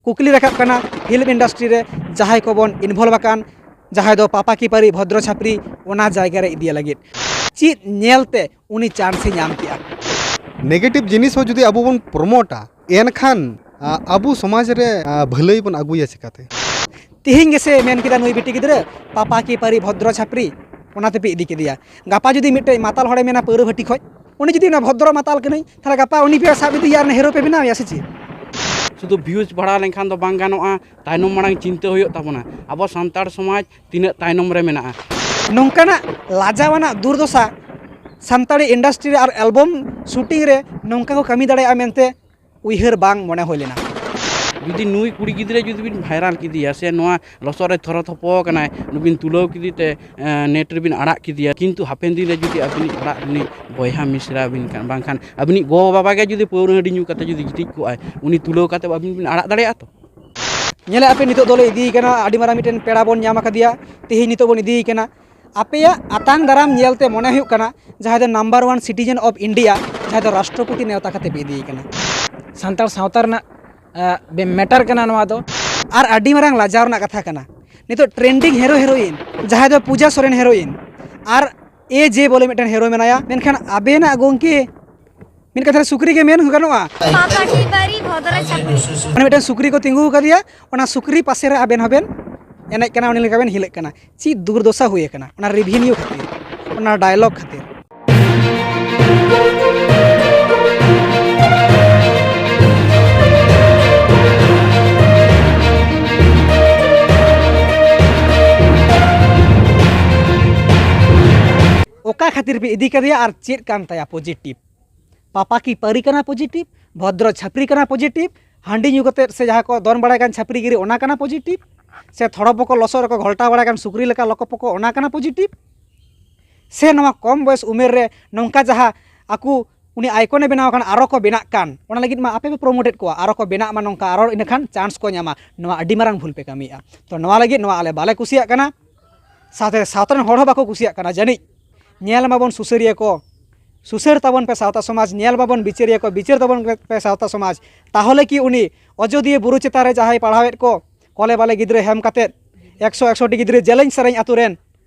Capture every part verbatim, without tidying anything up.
ᱠᱩᱠᱞᱤ ᱨᱟᱠᱟᱵ ᱠᱟᱱᱟ, ᱯᱷᱤᱞᱢ ᱤᱱᱰᱟᱥᱴᱨᱤ ᱨᱮ ᱡᱟᱦᱟᱸᱭ ᱠᱚᱵᱚᱱ ᱤᱱᱵᱷᱚᱞᱵᱷ ᱟᱠᱟᱱ, ᱡᱟᱦᱟᱸᱭ ᱫᱚ ᱯᱟᱯᱟ ᱠᱤ ᱯᱟᱨᱤ ᱵᱷᱚᱫᱨᱚ ᱪᱷᱟᱯᱨᱤ, ᱚᱱᱟ ᱡᱟᱭᱜᱟ ᱨᱮ ᱤᱫᱤᱭᱮ ᱞᱟᱹᱜᱤᱫ ᱪᱮᱫ ᱧᱮᱞ ᱛᱮ ᱩᱱᱤ ᱪᱟᱱᱥ ᱮ ᱧᱟᱢ ᱠᱮᱜᱼᱟ? ᱱᱮᱜᱮᱴᱤᱵᱷ ᱡᱤᱱᱤᱥ ᱦᱚᱸ ᱡᱩᱫᱤ ᱟᱵᱚ ᱵᱚᱱ ᱯᱨᱚᱢᱳᱴᱟ, ᱮᱱᱠᱷᱟᱱ, ᱟ, ᱟᱵᱚ ᱥᱚᱢᱟᱡᱽ ᱨᱮ, ᱟ, ᱵᱷᱟᱹᱞᱟᱹᱭ ᱵᱚᱱ ᱟᱹᱜᱩᱭᱟ ᱪᱤᱠᱟᱹᱛᱮ? ᱛᱤᱦᱤᱧ ᱜᱮᱥᱮ ᱢᱮᱱ ᱠᱮᱫᱟ ᱱᱩᱭ ᱵᱤᱴᱤ ᱜᱤᱫᱽᱨᱟᱹ, ᱯᱟᱯᱟ ᱠᱤ ᱯᱟᱨᱤ ᱵᱷᱚᱫᱨᱚ ᱪᱷᱟᱯᱨᱤ, ᱚᱱᱟ ᱛᱮᱯᱮ ᱤᱫᱤ ᱠᱮᱫᱮᱭᱟ᱾ ᱜᱟᱯᱟ ᱡᱩᱫᱤ ᱢᱤᱫᱴᱮᱡ ᱢᱟᱛᱟᱞ ᱦᱚᱲᱮ ᱢᱮᱱᱟ ᱯᱟᱹᱣᱨᱟᱹ ᱵᱷᱟᱹᱴᱤ ᱠᱷᱚᱡ, ᱩᱱᱤ ᱡᱩᱫᱤ ᱚᱱᱟ ᱵᱷᱚᱫᱨᱚ ᱢᱟᱛᱟᱞ ᱠᱟᱹᱱᱟᱹᱧ, ᱛᱟᱦᱞᱮ ᱜᱟᱯᱟ ᱩᱱᱤ ᱯᱮ ᱥᱟᱵ ᱤᱫᱤᱭᱟ ᱟᱨ ᱦᱤᱨᱳ ᱯᱮ ᱵᱮᱱᱟᱣᱮᱭᱟ ᱥᱮ ᱪᱮᱫ? ᱥᱩᱫᱷᱩ ᱵᱷᱤᱭᱩᱡᱽ ᱵᱟᱲᱦᱟᱣ ᱞᱮᱱᱠᱷᱟᱱ ᱫᱚ ᱵᱟᱝ ᱜᱟᱱᱚᱜᱼᱟ, ᱛᱟᱭᱱᱚᱢ ᱢᱟᱲᱟᱝ ᱪᱤᱱᱛᱟᱹ ᱦᱩᱭᱩᱜ ᱛᱟᱵᱚᱱᱟ᱾ ᱟᱵᱚ ᱥᱟᱱᱛᱟᱲ ᱥᱚᱢᱟᱡᱽ ᱛᱤᱱᱟᱹᱜ ᱛᱟᱭᱱᱚᱢ ᱨᱮ ᱢᱮᱱᱟᱜᱼᱟ᱾ ᱱᱚᱝᱠᱟᱱᱟᱜ ᱞᱟᱡᱟᱣᱟᱱᱟᱜ ᱫᱩᱨᱫᱚᱥᱟ ᱥᱟᱱᱛᱟᱲᱤ ᱤᱱᱰᱟᱥᱴᱨᱤ ᱨᱮ ᱟᱨ ᱮᱞᱵᱚᱢ ᱥᱩᱴᱤᱝ ᱨᱮ ᱱᱚᱝᱠᱟ ᱠᱚ ᱠᱟᱹᱢᱤ ᱫᱟᱲᱮᱭᱟᱜᱼᱟ ᱢᱮᱱᱛᱮ ᱩᱭᱦᱟᱹᱨ ᱵᱟᱝ ᱢᱚᱱᱮ ᱦᱩᱭ ᱞᱮᱱᱟ᱾ ᱡᱩᱫᱤ ᱱᱩᱭ ᱠᱩᱲᱤ ᱜᱤᱫᱽᱨᱟᱹ ᱡᱩᱫᱤ ᱵᱤᱱ ᱵᱷᱟᱭᱨᱟᱞ ᱠᱮᱫᱮᱭᱟ ᱥᱮ ᱱᱚᱣᱟ ᱞᱚᱥᱚᱫ ᱨᱮ ᱛᱷᱚᱨᱚ ᱛᱷᱚᱯᱚ ᱟᱠᱟᱱᱟᱭ, ᱱᱩᱵᱤᱱ ᱛᱩᱞᱟᱹᱣ ᱠᱮᱫᱮ ᱛᱮ, ᱮᱸ, ᱱᱮᱴ ᱨᱮᱵᱤᱱ ᱟᱲᱟᱜ ᱠᱮᱫᱮᱭᱟ, ᱠᱤᱱᱛᱩ ᱦᱟᱯᱮᱱ ᱫᱤᱱ ᱨᱮ ᱡᱩᱫᱤ ᱟᱹᱵᱤᱱᱤᱡ ᱚᱲᱟᱜ ᱨᱤᱱᱤᱡ ᱵᱚᱭᱦᱟ ᱢᱤᱥᱨᱟ ᱵᱤᱱ ᱠᱷᱟᱱ, ᱵᱟᱝᱠᱷᱟᱱ ᱟᱹᱵᱤᱱᱤᱡ ᱜᱚ ᱵᱟᱵᱟ ᱜᱮ ᱡᱩᱫᱤ ᱯᱟᱹᱣᱨᱟᱹ ᱦᱟᱺᱰᱤ ᱧᱩ ᱠᱟᱛᱮ ᱡᱩᱫᱤ ᱜᱤᱛᱤᱡ ᱠᱚᱜᱼᱟᱭ, ᱩᱱᱤ ᱛᱩᱞᱟᱹᱣ ᱠᱟᱛᱮ ᱟᱹᱵᱤᱱ ᱵᱤᱱ ᱟᱲᱟᱜ ᱫᱟᱲᱮᱭᱟᱜᱼᱟ ᱛᱚ? ᱧᱮᱞᱮᱫ ᱟᱯᱮ, ᱱᱤᱛᱚᱜ ᱫᱚᱞᱮ ᱤᱫᱤᱭᱮ ᱠᱟᱱᱟ, ᱟᱹᱰᱤ ᱢᱟᱨᱟᱝ ᱢᱤᱫᱴᱮᱱ ᱯᱮᱲᱟ ᱵᱚᱱ ᱧᱟᱢ ᱟᱠᱟᱫᱮᱭᱟ, ᱛᱮᱦᱮᱧ ᱱᱤᱛᱚᱜ ᱵᱚᱱ ᱤᱫᱤᱭᱮ ᱠᱟᱱᱟ᱾ ᱟᱯᱮᱭᱟᱜ ᱟᱛᱟᱝ ᱫᱟᱨᱟᱢ ᱧᱮᱞᱛᱮ ᱢᱚᱱᱮ ᱦᱩᱭᱩᱜ ᱠᱟᱱᱟ, ᱡᱟᱦᱟᱸᱭ ᱫᱚ number one citizen of India, ᱡᱟᱦᱟᱸᱭ ᱫᱚ ᱨᱟᱥᱴᱨᱚᱯᱚᱛᱤ ᱱᱮᱣᱛᱟ ᱠᱟᱛᱮ ᱯᱮ ᱤᱫᱤᱭᱮ ᱠᱟᱱᱟ᱾ ᱥᱟᱱᱛᱟᱲ ᱥᱟᱶᱛᱟ ᱨᱮᱱᱟᱜ, ᱟ, ᱵᱮ-, ᱢᱮᱴᱟᱨ ᱠᱟᱱᱟ ᱱᱚᱣᱟ ᱫᱚ᱾ ᱟᱨ ᱟᱹᱰᱤ ᱢᱟᱨᱟᱝ ᱞᱟᱡᱟᱣ ᱨᱮᱱᱟᱜ ᱠᱟᱛᱷᱟ ᱠᱟᱱᱟ, ᱱᱤᱛᱚᱜ ᱴᱨᱮᱱᱰᱤᱝ ᱦᱤᱨᱳ ᱦᱤᱨᱳᱭᱤᱱ ᱡᱟᱦᱟᱸᱭ ᱫᱚ ᱯᱩᱡᱟ ᱥᱚᱨᱮᱱ ᱦᱤᱨᱳᱭᱤᱱ, ᱟᱨ ᱮ ᱡᱮ ᱵᱚᱞᱮ ᱢᱤᱫᱴᱮᱱ ᱦᱤᱨᱳ ᱢᱮᱱᱟᱭᱟ, ᱢᱮᱱᱠᱷᱟᱱ ᱟᱵᱮᱱᱟᱜ ᱜᱚᱢᱠᱮ ᱢᱤᱫ ᱠᱟᱛᱷᱟ ᱨᱮ ᱥᱩᱠᱨᱤ ᱜᱮ ᱢᱮᱱ ᱜᱟᱱᱚᱜᱼᱟ᱾ ᱯᱟᱯᱟ ᱠᱤ ᱯᱟᱨᱤ ᱵᱷᱚᱫᱨᱚ ᱪᱷᱟᱯᱨᱤ᱾ ᱢᱟᱱᱮ ᱢᱤᱫᱴᱮᱱ ᱥᱩᱠᱨᱤ ᱠᱚ ᱛᱤᱸᱜᱩ ᱟᱠᱟᱫᱮᱭᱟ, ᱚᱱᱟ ᱥᱩᱠᱨᱤ ᱯᱟᱥᱮ ᱨᱮ ᱟᱵᱮᱱ ᱦᱚᱸᱵᱮᱱ ᱮᱱᱮᱡ ᱠᱟᱱᱟ, ᱩᱱᱤ ᱞᱮᱠᱟ ᱵᱮᱱ ᱦᱤᱞᱟᱹᱜ ᱠᱟᱱᱟ᱾ ᱪᱮᱫ ᱫᱩᱨᱫᱚᱥᱟ ᱦᱩᱭ ᱟᱠᱟᱱᱟ ᱚᱱᱟ ᱨᱮᱵᱷᱤᱱᱤᱭᱩ ᱠᱷᱟᱹᱛᱤᱨ, ᱚᱱᱟ ᱰᱟᱭᱞᱚᱜᱽ ᱠᱷᱟᱹᱛᱤᱨ? ᱚᱠᱟ ᱠᱷᱟᱹᱛᱤᱨ ᱯᱮ ᱤᱫᱤ ᱠᱟᱫᱮᱭᱟ ᱟᱨ ᱪᱮᱫ ᱠᱟᱱ ᱛᱟᱭᱟ ᱯᱚᱡᱤᱴᱤᱵᱷ? ᱯᱟᱯᱟ ᱠᱤ ᱯᱟᱹᱨᱤ ᱠᱟᱱᱟ ᱯᱚᱡᱤᱴᱤᱵᱷ, ᱵᱷᱚᱫᱨᱚ ᱪᱷᱟᱹᱯᱨᱤ ᱠᱟᱱᱟ ᱯᱚᱡᱤᱴᱤᱵᱷ, ᱦᱟᱺᱰᱤ ᱧᱩ ᱠᱟᱛᱮᱫ ᱥᱮ ᱡᱟᱦᱟᱸ ᱠᱚ ᱫᱚᱱ ᱵᱟᱲᱟᱭ ᱠᱟᱱ ᱪᱷᱟᱹᱯᱨᱤ ᱜᱤᱨᱤ, ᱚᱱᱟ ᱠᱟᱱᱟ ᱯᱚᱡᱤᱴᱤᱵᱷ, ᱥᱮ ᱛᱷᱚᱲᱚ ᱯᱚᱠᱚ ᱞᱚᱥᱚᱫ ᱨᱮᱠᱚ ᱜᱷᱚᱞᱴᱟᱣ ᱵᱟᱲᱟᱭ ᱠᱟᱱ ᱥᱩᱠᱨᱤ ᱞᱮᱠᱟ ᱞᱚᱠᱚ ᱯᱚᱠᱚ, ᱚᱱᱟ ᱠᱟᱱᱟ ᱯᱚᱡᱤᱴᱤᱵᱷ, ᱥᱮ ᱱᱚᱣᱟ ᱠᱚᱢ ᱵᱚᱭᱮᱥ ᱩᱢᱮᱨ ᱨᱮ ᱱᱚᱝᱠᱟ ᱡᱟᱦᱟᱸ ᱟᱠᱚ ᱩᱱᱤ ᱟᱭᱠᱚᱱᱮ ᱵᱮᱱᱟᱣ ᱟᱠᱟᱱ ᱟᱨᱚ ᱠᱚ ᱵᱮᱱᱟᱜ ᱠᱟᱱ, ᱚᱱᱟ ᱞᱟᱹᱜᱤᱫ ᱢᱟ ᱟᱯᱮ ᱯᱮ ᱯᱨᱚᱢᱳᱴᱮᱰ ᱠᱚᱣᱟ, ᱟᱨᱚ ᱠᱚ ᱵᱮᱱᱟᱜ ᱢᱟ ᱱᱚᱝᱠᱟ, ᱟᱨᱚ ᱤᱱᱟᱹᱠᱷᱟᱱ ᱪᱟᱱᱥ ᱠᱚ ᱧᱟᱢᱟ᱾ ᱱᱚᱣᱟ ᱟᱹᱰᱤ ᱢᱟᱨᱟᱝ ᱵᱷᱩᱞ ᱯᱮ ᱠᱟᱹᱢᱤᱭᱮᱫᱼᱟ᱾ ᱛᱚ ᱱᱚᱣᱟ ᱞᱟᱹᱜᱤᱫ ᱱᱚᱣᱟ ᱟᱞᱮ ᱵᱟᱞᱮ ᱠᱩᱥᱤᱭᱟᱜ ᱠᱟᱱᱟ᱾ ᱥᱟᱶᱛᱮ ᱥᱟᱶᱛᱟ ᱨᱮᱱ ᱦᱚᱲ ᱦᱚᱸ ᱵᱟᱠᱚ ᱠᱩᱥᱤᱭᱟᱜ ᱠᱟᱱᱟ ᱡᱟᱹᱱᱤᱡ᱾ ᱧᱮᱞ ᱢᱟᱵᱚᱱ ᱥᱩᱥᱟᱹᱨᱤᱭᱟᱹ ᱠᱚ, ᱥᱩᱥᱟᱹᱨ ᱛᱟᱵᱚᱱ ᱯᱮ ᱥᱟᱶᱛᱟ ᱥᱚᱢᱟᱡᱽ, ᱧᱮᱞ ᱢᱟᱵᱚᱱ ᱵᱤᱪᱟᱹᱨᱤᱭᱟᱹ ᱠᱚ, ᱵᱤᱪᱟᱹᱨ ᱛᱟᱵᱚᱱ ᱯᱮ ᱥᱟᱶᱛᱟ ᱥᱚᱢᱟᱡᱽ᱾ ᱛᱟᱦᱚᱞᱮ ᱠᱤ ᱩᱱᱤ ᱚᱡᱳᱫᱤᱭᱟᱹ ᱵᱩᱨᱩ ᱪᱮᱛᱟᱱ ᱨᱮ ᱡᱟᱦᱟᱸᱭ ᱯᱟᱲᱦᱟᱣᱮᱫ ᱠᱚ ᱠᱚᱞᱮ ᱵᱟᱞᱮ ᱜᱤᱫᱽᱨᱟᱹ ᱦᱮᱢ ᱠᱟᱛᱮᱫ ᱮᱠᱥᱚ ᱮᱠᱥᱚ ᱴᱤ ᱜᱤᱫᱽᱨᱟᱹ ᱡᱮᱞᱮᱧ ᱥᱮᱨᱮᱧ ᱟᱛᱳ ᱨᱮᱱ,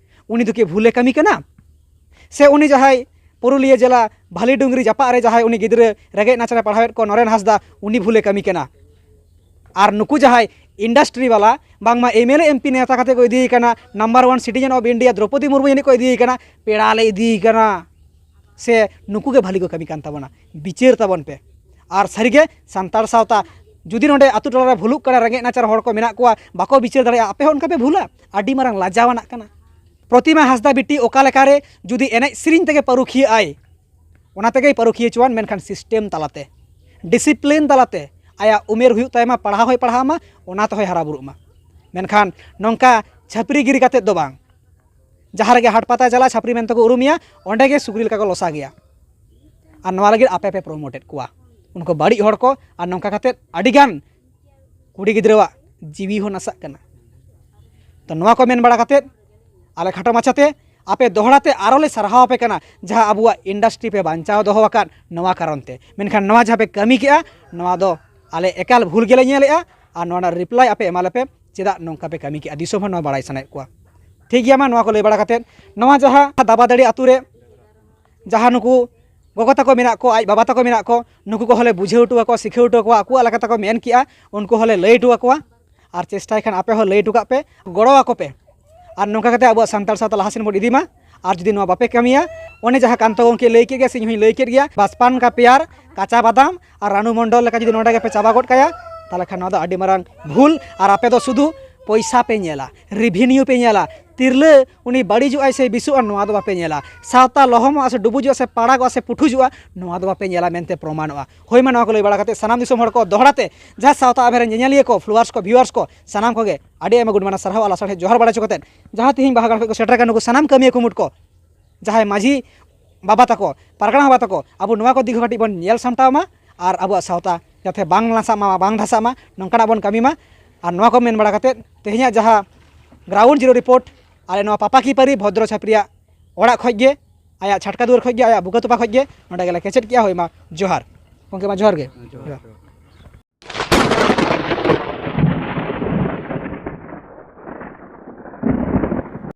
ᱩᱱᱤ ᱫᱚ ᱠᱤ ᱵᱷᱩᱞᱮ ᱠᱟᱹᱢᱤ ᱠᱟᱱᱟ? ᱥᱮ ᱩᱱᱤ ᱡᱟᱦᱟᱸᱭ ᱯᱩᱨᱩᱞᱤᱭᱟᱹ ᱡᱮᱞᱟ ᱵᱷᱟᱞᱤᱰᱩᱝᱨᱤ ᱡᱟᱯᱟᱜ ᱨᱮ ᱡᱟᱦᱟᱸᱭ ᱩᱱᱤ ᱜᱤᱫᱽᱨᱟᱹ ᱨᱮᱸᱜᱮᱡ ᱱᱟᱪᱟᱨᱮ ᱯᱟᱲᱦᱟᱣᱮᱫ ᱠᱚ ᱱᱚᱨᱮᱱ ᱦᱟᱸᱥᱫᱟ, ᱩᱱᱤ ᱵᱷᱩᱞᱮ ᱠᱟᱹᱢᱤ ᱠᱟᱱᱟ? ᱟᱨ ᱱᱩᱠᱩ ᱡᱟᱦᱟᱸᱭ ᱤᱱᱰᱟᱥᱴᱨᱤ ᱵᱟᱞᱟ, ᱵᱟᱝᱢᱟ M L A M P ᱱᱮᱛᱟ ᱠᱟᱛᱮ ᱠᱚ ᱤᱫᱤᱭᱮ ᱠᱟᱱᱟ, number one citizen of India Droupadi Murmu ᱡᱟᱹᱱᱤᱡ ᱠᱚ ᱤᱫᱤᱭᱮ ᱠᱟᱱᱟ, ᱯᱮᱲᱟ ᱞᱮ ᱤᱫᱤᱭᱮ ᱠᱟᱱᱟ, ᱥᱮ ᱱᱩᱠᱩ ᱜᱮ ᱵᱷᱟᱹᱞᱤ ᱠᱚ ᱠᱟᱹᱢᱤ ᱠᱟᱱ ᱛᱟᱵᱚᱱᱟ? ᱵᱤᱪᱟᱹᱨ ᱛᱟᱵᱚᱱ ᱯᱮ᱾ ᱟᱨ ᱥᱟᱹᱨᱤᱜᱮ ᱥᱟᱱᱛᱟᱲ ᱥᱟᱶᱛᱟ ᱡᱩᱫᱤ ᱱᱚᱰᱮ ᱟᱛᱳ ᱴᱚᱞᱟ ᱨᱮ ᱵᱷᱩᱞᱩᱜ ᱠᱟᱱᱟ, ᱨᱮᱸᱜᱮᱡ ᱱᱟᱪᱟᱨ ᱦᱚᱲ ᱠᱚ ᱢᱮᱱᱟᱜ ᱠᱚᱣᱟ, ᱵᱟᱠᱚ ᱵᱤᱪᱟᱹᱨ ᱫᱟᱲᱮᱭᱟᱜᱼᱟ, ᱟᱯᱮ ᱦᱚᱸ ᱚᱱᱠᱟ ᱯᱮ ᱵᱷᱩᱞᱟ? ᱟᱹᱰᱤ ᱢᱟᱨᱟᱝ ᱞᱟᱡᱟᱣ ᱟᱱᱟᱜ ᱠᱟᱱᱟ᱾ ᱯᱨᱚᱛᱤᱢᱟ ᱦᱟᱸᱥᱫᱟ ᱵᱤᱴᱤ ᱚᱠᱟ ᱞᱮᱠᱟᱨᱮ ᱡᱩᱫᱤ ᱮᱱᱮᱡ ᱥᱮᱨᱮᱧ ᱛᱮᱜᱮ ᱯᱟᱹᱨᱩᱠᱷᱤᱭᱟᱹᱜ ᱟᱭ, ᱚᱱᱟ ᱛᱮᱜᱮᱭ ᱯᱟᱹᱨᱩᱠᱷᱤᱭᱟᱹ ᱦᱚᱪᱚᱣᱟᱱ, ᱢᱮᱱᱠᱷᱟᱱ ᱥᱤᱥᱴᱮᱢ ᱛᱟᱞᱟᱛᱮ, ᱰᱤᱥᱤᱯᱞᱤᱱ ᱛᱟᱞᱟᱛᱮ, ᱟᱭᱟᱜ ᱩᱢᱮᱨ ᱦᱩᱭᱩᱜ ᱛᱟᱭ ᱢᱟ, ᱯᱟᱲᱦᱟᱣ ᱦᱚᱸᱭ ᱯᱟᱲᱦᱟᱜ ᱢᱟ, ᱚᱱᱟ ᱛᱮᱦᱚᱸᱭ ᱦᱟᱨᱟ ᱵᱩᱨᱩᱜ ᱢᱟ᱾ ᱢᱮᱱᱠᱷᱟᱱ ᱱᱚᱝᱠᱟ ᱪᱷᱟᱹᱯᱨᱤ ᱜᱤᱨᱤ ᱠᱟᱛᱮᱫ ᱫᱚ ᱵᱟᱝ᱾ ᱡᱟᱦᱟᱸ ᱨᱮᱜᱮ ᱦᱟᱴ ᱯᱟᱛᱟᱭ ᱪᱟᱞᱟᱜᱼᱟ, ᱪᱷᱟᱹᱯᱨᱤ ᱢᱮᱱᱛᱮ ᱠᱚ ᱩᱨᱩᱢᱮᱭᱟ, ᱚᱸᱰᱮ ᱜᱮ ᱥᱩᱠᱨᱤ ᱞᱮᱠᱟ ᱠᱚ ᱞᱚᱥᱟ ᱜᱮᱭᱟ᱾ ᱟᱨ ᱱᱚᱣᱟ ᱞᱟᱹᱜᱤᱫ ᱟᱯᱮ ᱯᱮ ᱯᱨᱳᱢᱳᱴᱮᱫ ᱠᱚᱣᱟ, ᱩᱱᱠᱩ ᱵᱟᱹᱲᱤᱡ ᱦᱚᱲ ᱠᱚ᱾ ᱟᱨ ᱱᱚᱝᱠᱟ ᱠᱟᱛᱮᱫ ᱟᱹᱰᱤᱜᱟᱱ ᱠᱩᱲᱤ ᱜᱤᱫᱽᱨᱟᱹᱣᱟᱜ ᱡᱤᱣᱤ ᱦᱚᱸ ᱱᱟᱥᱟᱜ ᱠᱟᱱᱟ᱾ ᱛᱚ ᱱᱚᱣᱟ ᱠᱚ ᱢᱮᱱ ᱵᱟᱲᱟ ᱠᱟᱛᱮᱫ ᱟᱞᱮ ᱠᱷᱟᱴᱚ ᱢᱟᱪᱷᱟᱛᱮ ᱟᱯᱮ ᱫᱚᱦᱲᱟ ᱛᱮ ᱟᱨᱚ ᱞᱮ ᱥᱟᱨᱦᱟᱣ ᱟᱯᱮ ᱠᱟᱱᱟ, ᱡᱟᱦᱟᱸ ᱟᱵᱚᱣᱟᱜ ᱤᱱᱰᱟᱥᱴᱨᱤ ᱯᱮ ᱵᱟᱧᱪᱟᱣ ᱫᱚᱦᱚ ᱟᱠᱟᱫ ᱱᱚᱣᱟ ᱠᱟᱨᱚᱱ ᱛᱮ᱾ ᱢᱮᱱᱠᱷᱟᱱ ᱱᱚᱣᱟ ᱡᱟᱦᱟᱸ ᱯᱮ ᱠᱟᱹᱢᱤ ᱠᱮᱜᱼᱟ, ᱱᱚᱣᱟ ᱫᱚ ᱟᱞᱮ ᱮᱠᱟᱞ ᱵᱷᱩᱞ ᱜᱮᱞᱮ ᱧᱮᱞᱮᱜᱼᱟ᱾ ᱟᱨ ᱱᱚᱣᱟ ᱨᱮᱱᱟᱜ ᱨᱤᱯᱞᱟᱭ ᱟᱯᱮ ᱮᱢᱟ ᱞᱮᱯᱮ, ᱪᱮᱫᱟᱜ ᱱᱚᱝᱠᱟ ᱯᱮ ᱠᱟᱹᱢᱤ ᱠᱮᱜᱼᱟ, ᱫᱤᱥᱚᱢ ᱦᱚᱲ ᱱᱚᱣᱟ ᱵᱟᱲᱟᱭ ᱥᱟᱱᱟᱭᱮᱫ ᱠᱚᱣᱟ᱾ ᱴᱷᱤᱠ ᱜᱮᱭᱟ, ᱢᱟ ᱱᱚᱣᱟ ᱠᱚ ᱞᱟᱹᱭ ᱵᱟᱲᱟ ᱠᱟᱛᱮᱫ, ᱱᱚᱣᱟ ᱡᱟᱦᱟᱸ ᱫᱟᱵᱟᱫᱟᱹᱲᱤ ᱟᱛᱳ ᱨᱮ ᱡᱟᱦᱟᱸ ᱱᱩᱠᱩ ᱜᱚᱜᱚ ᱛᱟᱠᱚ ᱢᱮᱱᱟᱜ ᱠᱚ, ᱟᱡ ᱵᱟᱵᱟ ᱛᱟᱠᱚ ᱢᱮᱱᱟᱜ ᱠᱚ, ᱱᱩᱠᱩ ᱠᱚᱦᱚᱸ ᱞᱮ ᱵᱩᱡᱷᱟᱹᱣ ᱦᱚᱴᱚ ᱟᱠᱚᱣᱟ, ᱥᱤᱠᱷᱟᱹᱣ ᱦᱚᱴᱚ ᱟᱠᱚᱣᱟ, ᱟᱠᱚᱣᱟᱜ ᱞᱮᱠᱟ ᱛᱮᱠᱚ ᱢᱮᱱ ᱠᱮᱜᱼᱟ, ᱩᱱᱠᱩ ᱦᱚᱸᱞᱮ ᱞᱟᱹᱭ ᱦᱚᱴᱚ ᱟᱠᱚᱣᱟ᱾ ᱟᱨ ᱪᱮᱥᱴᱟᱭ ᱠᱷᱟᱱ ᱟᱯᱮ ᱦᱚᱸ ᱞᱟᱹᱭ ᱦᱚᱴᱚ ᱠᱟᱜ ᱯᱮ, ᱜᱚᱲᱚ ᱟᱠᱚ ᱯᱮ᱾ ᱟᱨ ᱱᱚᱝᱠᱟ ᱠᱟᱛᱮ ᱟᱵᱚᱣᱟᱜ ᱥᱟᱱᱛᱟᱲ ᱥᱟᱶᱛᱟ ᱞᱟᱦᱟ ᱥᱮᱱ ᱵᱚᱱ ᱤᱫᱤ ᱢᱟ᱾ ᱟᱨ ᱡᱩᱫᱤ ᱱᱚᱣᱟ ᱵᱟᱯᱮ ᱠᱟᱹᱢᱤᱭᱟ, ᱚᱱᱮ ᱡᱟᱦᱟᱸ ᱠᱟᱱᱛᱚ ᱜᱚᱢᱠᱮ ᱞᱟᱹᱭ ᱠᱮᱫ ᱜᱮᱭᱟ, ᱥᱮ ᱤᱧ ᱦᱚᱸᱧ ᱞᱟᱹᱭ ᱠᱮᱫ ᱜᱮᱭᱟ, ᱵᱟᱪᱯᱟᱱ ᱠᱟ ᱯᱮᱭᱟᱨ ᱠᱟᱪᱟ ᱵᱟᱫᱟᱢ ᱟᱨ ᱨᱟᱱᱩ ᱢᱚᱱᱰᱚᱞ ᱞᱮᱠᱟ ᱡᱩᱫᱤ ᱱᱚᱰᱮ ᱜᱮᱯᱮ ᱪᱟᱵᱟ ᱜᱚᱫ ᱠᱟᱭᱟ, ᱛᱟᱦᱚᱞᱮ ᱠᱷᱟᱱ ᱱᱚᱣᱟ ᱫᱚ ᱟᱹᱰᱤ ᱢᱟᱨᱟᱝ ᱵᱷᱩᱞ᱾ ᱟᱨ ᱟᱯᱮ ᱫᱚ ᱥᱩᱫᱷᱩ ᱯᱚᱭᱥᱟ ᱯᱮ ᱧᱮᱞᱟ, ᱨᱤᱵᱷᱤᱱᱤᱭᱩ ᱯᱮ ᱧᱮᱞᱟ, ᱛᱤᱨᱞᱟᱹ ᱩᱱᱤ ᱵᱟᱹᱲᱤᱡᱚᱜ ᱟᱭ ᱥᱮ ᱵᱮᱥᱚᱜᱼᱟ, ᱱᱚᱣᱟ ᱫᱚ ᱵᱟᱯᱮ ᱧᱮᱞᱟ᱾ ᱥᱟᱶᱛᱟ ᱞᱚᱦᱚᱢᱚᱜᱼᱟ ᱥᱮ ᱰᱩᱵᱩᱡᱚᱜᱼᱟ ᱥᱮ ᱯᱟᱲᱟᱜᱚᱜᱼᱟ ᱥᱮ ᱯᱩᱴᱷᱩᱡᱚᱜᱼᱟ, ᱱᱚᱣᱟ ᱫᱚ ᱵᱟᱯᱮ ᱧᱮᱞᱟ ᱢᱮᱱᱛᱮ ᱯᱨᱚᱢᱟᱱᱚᱜᱼᱟ᱾ ᱦᱳᱭ, ᱢᱟ ᱱᱚᱣᱟ ᱠᱚ ᱞᱟᱹᱭ ᱵᱟᱲᱟ ᱠᱟᱛᱮ ᱥᱟᱱᱟᱢ ᱫᱤᱥᱚᱢ ᱦᱚᱲ ᱠᱚ ᱫᱚᱦᱲᱟ ᱛᱮ ᱡᱟᱦᱟᱸ ᱥᱟᱶᱛᱟ ᱟᱵᱷᱮ ᱨᱮᱱ ᱧᱮᱧᱮᱞᱤᱭᱟᱹ ᱠᱚ, ᱯᱷᱞᱳᱣᱟᱨᱥ ᱠᱚ, ᱵᱷᱤᱣᱟᱨᱥ ᱠᱚ, ᱥᱟᱱᱟᱢ ᱠᱚᱜᱮ ᱟᱹᱰᱤ ᱟᱭᱢᱟ ᱜᱩᱱ ᱢᱟᱱᱟᱣ ᱥᱟᱨᱦᱟᱣ ᱟᱨ ᱞᱟᱥᱟᱲᱦᱮᱫ ᱡᱚᱦᱟᱨ ᱵᱟᱲᱟ ᱦᱚᱪᱚ ᱠᱟᱛᱮ, ᱡᱟᱦᱟᱸ ᱛᱮᱦᱮᱧ ᱵᱟᱦᱟ ᱜᱟᱲ ᱠᱷᱚᱱ ᱠᱚ ᱥᱮᱴᱮᱨ ᱟᱠᱟᱱ ᱱᱩᱠᱩ ᱥᱟᱱᱟᱢ ᱠᱟᱹᱢᱤᱭᱟᱹ ᱠᱩᱢᱩᱴ ᱠᱚ, ᱡᱟᱦᱟᱸᱭ ᱢᱟᱹᱡᱷᱤ ᱵᱟᱵᱟ ᱛᱟᱠᱚ, ᱯᱟᱨᱜᱟᱱᱟ ᱵᱟᱵᱟ ᱛᱟᱠᱚ, ᱟᱵᱚ ᱱᱚᱣᱟ ᱠᱚ ᱫᱤᱠ ᱦᱚᱸ ᱠᱟᱹᱴᱤᱡ ᱵᱚᱱ ᱧᱮᱞ ᱥᱟᱢᱴᱟᱣ ᱢᱟ ᱟᱨ ᱟᱵᱚᱣᱟᱜ ᱥᱟᱶᱛᱟ ᱡᱟᱛᱮ ᱵᱟᱝ ᱱᱟᱥᱟᱜ ᱢᱟ, ᱵᱟᱝ ᱫᱷᱟᱥᱟᱜ ᱢᱟ, ᱱᱚᱝᱠᱟᱱᱟᱜ ᱵᱚᱱ ᱠᱟᱹᱢᱤ ᱢᱟ᱾ ᱟᱨ ᱱᱚᱣᱟ ᱠᱚ ᱢᱮᱱ ᱵᱟᱲᱟ ᱠᱟᱛᱮ ᱛᱮᱦᱮᱧᱟᱜ ᱡᱟᱦᱟᱸ ᱜᱨᱟᱣᱩᱱᱰ ᱡᱤᱨᱳ ᱨᱤᱯᱳᱨᱴ ᱟᱞᱮ ᱱᱚᱣᱟ ᱯᱟᱯᱟᱠᱤ ᱯᱟᱹᱨᱤ ᱵᱷᱚᱫᱨᱚ ᱪᱷᱟᱯᱨᱤᱭᱟᱜ ᱚᱲᱟᱜ ᱠᱷᱚᱱ ᱜᱮ ᱟᱭᱟᱜ ᱪᱷᱟᱴᱠᱟ ᱫᱩᱣᱟᱹᱨ ᱠᱷᱚᱱ ᱜᱮ, ᱟᱭᱟᱜ ᱵᱩᱠᱟᱹ ᱛᱚᱯᱟ ᱠᱷᱚᱱ ᱜᱮ ᱱᱚᱸᱰᱮ ᱜᱮᱞᱮ ᱠᱮᱪᱮᱫ ᱠᱮᱜᱼᱟ᱾ ᱦᱳᱭ, ᱢᱟ ᱡᱚᱦᱟᱨ ᱜᱚᱢᱠᱮ, ᱢᱟ ᱡᱚᱦᱟᱨ ᱜᱮ᱾ ᱡᱚᱦᱟᱨ᱾